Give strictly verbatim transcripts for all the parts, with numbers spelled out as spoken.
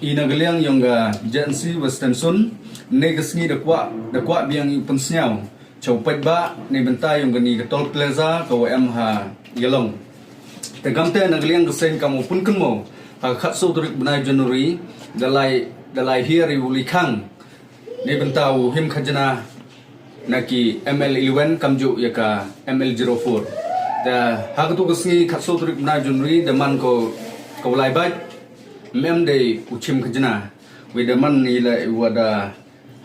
I na ka liang yong ka J N C Western Zone, ne ka sngi da kwah, da kwah biang i u pynsniaw cha u paidbah, ne bynta yong kani ka toll plaza ka wa em ha Ialong. Te kamte na ka liang ka seng kam u pynkynmaw, ha ka khatsaw tarik bnai January, da lai, da lai hiar i u Likhang, ne bynta u him khajna na ki M L eleven kamjooh ya ka M L zero four. Te ha katu ka sngi khatsaw tarik bnai January da man ko ka u lai bait, ym em dei u chim khajna. Wei da man i la i wa da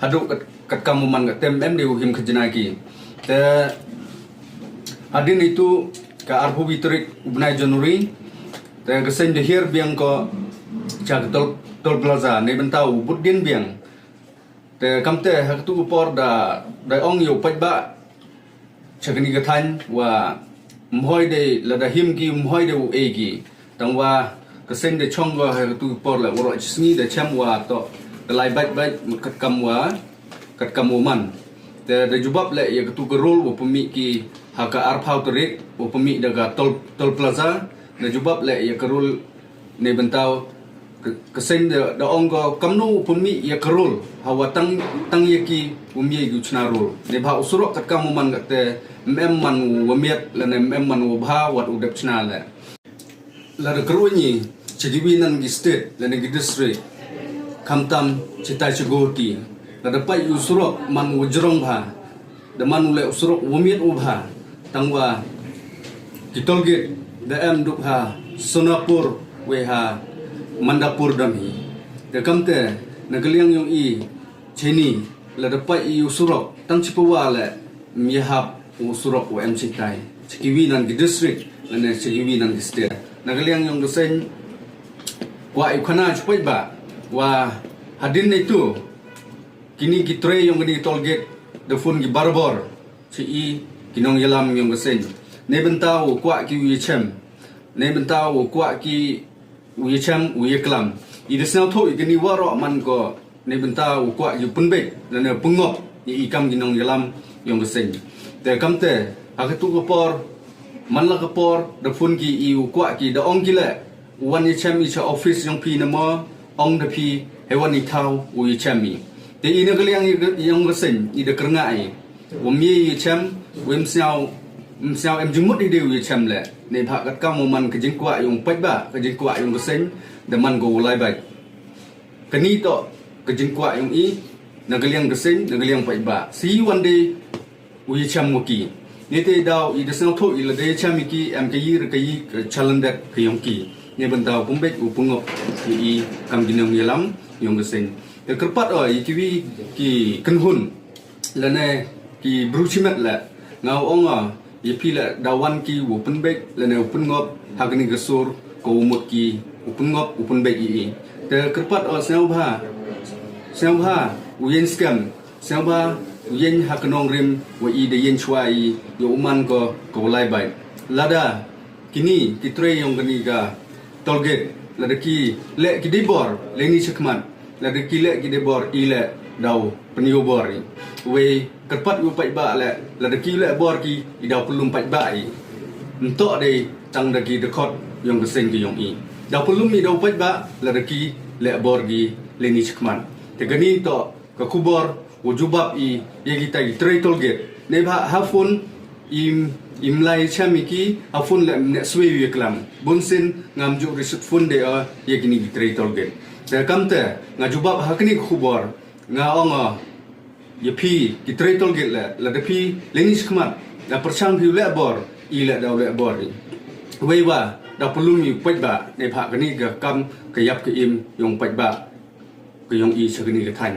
hadooh kat, katkam u man katte ym em dei u him khajna ki. Te hadien itu ka arphaw wi tarik u bnai January, te ka seng da hiar biang ko cha ka toll, toll plaza, ne bynta u bud dien biang. Te kamte ha katu ka por da, da ong ya u paidbah cha kani ka thaiñ wa ym hoi dei, lada him ki ym hoi dei u e ki. Tangwa ka seng da chong ko ha katu ka por le waroh chi sngi da chem wa toh da lai bait bait katkam wa, katkam wa man. Te da jubab le ya katu ka rule wa pynmih ki ha ka arphaw tarik wa pynmih da ka toll, toll plaza, da jubab le ya ka rule. Ne bynta ka, ka seng da, da ong ko kamnu u pynmih ya ka rule, ha wa tang, tang ya ki um ye ki u chna rule. Neibhah u surok katkam u man katte ym em man u wa miat lane ym em man u wa bha wat u dep chna le. Lada kyrwoh i cha kiwi nan ki state lane ki district, khamtam chitai chi Guwahati, lada pait u surok man u wa jrong bha, da man u le u surok wa miat u bha, tangwa ki toll gate da em duk ha Sonapur wei ha Mandapur dam hi. Te kamte na ka liang yong i chini, lada pait i u surok tang chi pawa le ym ye hap u surok wa em chitai cha kiwi nan ki district lane cha kiwi nan ki state. Na ka liang yong ka seng kwah i u khana cha u paidbah wa hadien itu kini ki trei yong kini ki toll gate da phone ki barabor cha i ki nongyalam yong ka seng, ne bynta u kwah ki u ya chem, ne bynta u kwah ki u ya chem u ya klam. I da sngewthuh i kini waroh man ko ne bynta u kwah ki u pynbeit lane u pyngop ya i kam ki nongyalam yong ka seng. Te kamte ha katu ka por, man la ka por da phone ki i u kwah ki, da ong ki le u wan ya chem i cha office yong phi namo, ong da phi hei wan i thaw u ya chem i. Te i na ka liang yong ka seng i da kyrngah i wa ym ye ya chem, wa ym sniaw, ym sniaw em jingmut i dei u ya chem le. Neibhah katkam u man ka jingkwah yong u paidbah, ka jingkwah yong ka seng da man ko u lai bait. Kani toh ka jingkwah yong i na ka liang ka seng, na ka liang paidbah. Si wan dei u ya chem wa ki. Neite daw i da sngewthuh i lada ya chem i ki em ka yi re ka yi ka challenge ka yong ki. Ne bynta u pynbeit u pyngop ya i kam ki nongyalam yong ka seng. Te kyrpad o ya kiwi ki kynhun lane ki bru chimet le, nga ong o ya phi le da wan ki u pynbeit lane u pyngop ha kani ka sur, ko u mut ki u pyngop u pynbeit ya i. Te kyrpad o sngewbha, sngewbha u yen skhem, sngewbha u yen ha ka nongrim wa i da yen chwa i ya u man ko ka u lai bait. Lada kini ki trei yong kani ka toll gate, lada ki leh ki dei bor leini chakhmat, lada ki leh ki dei bor i le daw pynyoo bor i. Wei kyrpad u paidbah le, lada ki leh bor ki i daw pynlum paidbah i. Ym toh dei tang da ki dkhot yong ka seng ka yong i. Daw pynlum i daw paidbah lada ki leh bor ki leini chakhmat. Te kani toh ka khubor u jubab i ya kita ki trei toll gate. Neibhah ha phone im, im lai chem i ki, ha phone le ym neh swe u ya klam. Bun sien ngam ju receive phone de o ya kini ki trei toll gate. Te kamte nga jubab ha kani ka khubor, nga ong o ya phi ki trei toll gate le, lada phi leini chakhmat da pyrchang phi u leh bor, i le daw leh bor i. Wei wa da pynlum i u paidbah neibhah kani ka kam ka yap ka im yong u paidbah ka yong i cha kani ka thaiñ.